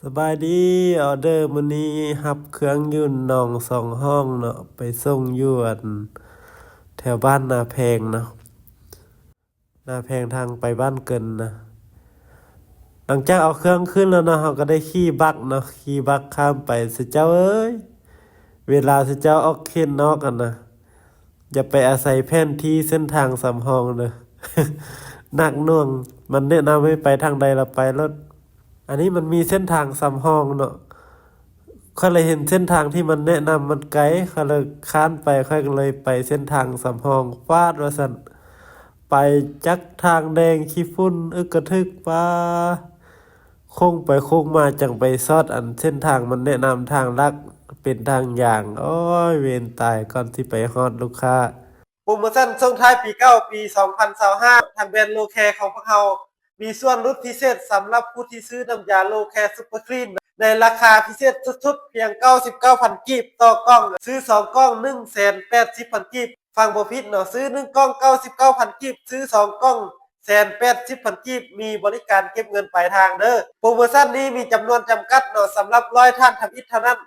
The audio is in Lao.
ສະບາຍດີ, ອອເດີມື້ນີ້ຮັບເຄື່ອງຢູ່ໜອງສອງຫ້ອງເນາະ ໄປສົ່ງຢູ່ອັນແຖວບ້ານນາແພງເນາະ, ນາແພງທາງໄປບ້ານເກີນນະ. ຫຼັງຈາກເອົາເຄື່ອງຂຶ້ນແລ້ວເນາະ ເຮົາກໍໄດ້ຂີ່ບັກເນາະ, ຂີ່ບັກຂ້າມໄປ. ສະເຈົ້າເອີຍ ເວລາສະເຈົ້າອອກເຂດນອກຫັ້ນນະ ຢ່າໄປອາໄສແຜນທີ່ເສັ້ນທາງສຳຮອງເດີ ໜັກໜ່ວງ, ມັນແນະນຳໃຫ້ໄປທາງໃດລະໄປໂລດ. ອັນນີ້ມັນມີເສັ້ນທາງສຳຮອງເນາະ, ຂ້ອຍເລີຍເຫັນເສັ້ນທາງທີ່ມັນແນະນຳມັນໄກ ຂ້ອຍເລີຍຄ້ານໄປ, ຂ້ອຍກໍເລີຍໄປເສັ້ນທາງສຳຮອງ. ປາດວ່າຊັ້ນ ໄປຈັກທາງແດງຂີ້ຝຸ່ນອຶກກະທຶກ ປາ ໂຄ້ງໄປໂຄ້ງມາ ຈັ່ງໄປຊອດອັນເສັ້ນທາງມັນແນະນຳທາງລັກ ເປັນທາງຢາງ. ໂອ້ຍ ເວນຕາຍ ກ່ອນຊິໄປຮອດລູກຄ້າ. ໂປຣໂມຊັນສົ່ງທ້າຍປີເກົ່າ ປີສອງພັນຊາວຫ້າ ທາງແບຣນໂລແຄຂອງພວກເຮົາ ມີສ່ວນຫຼຸດພິເສດສຳລັບຜູ້ທີ່ຊື້ນ້ຳຢາໂລແຄຊຸບເປີຄລີນ ໃນລາຄາພິເສດສຸດໆ ພຽງເກົ້າສິບເກົ້າພັນກີບຕໍ່ກ່ອງ, ຊື້ສອງກ່ອງ ໜຶ່ງແສນແປດສິບພັນກີບ. ຟັງບໍ່ຜິດເນາະ, ຊື້ໜຶ່ງກ່ອງ ເກົ້າສິບເກົ້າພັນກີບ, ຊື້ສອງກ່ອງ ແສນແປດສິບພັນກີບ, ມີບໍລິການເກັບເງິນປາຍທາງເດີ. ໂປຣໂມຊັນນີ້ມີຈຳນວນຈຳກັດເນາະ, ສຳລັບຮ້ອຍທ່ານທຳອິດເທົ່ານັ້ນ.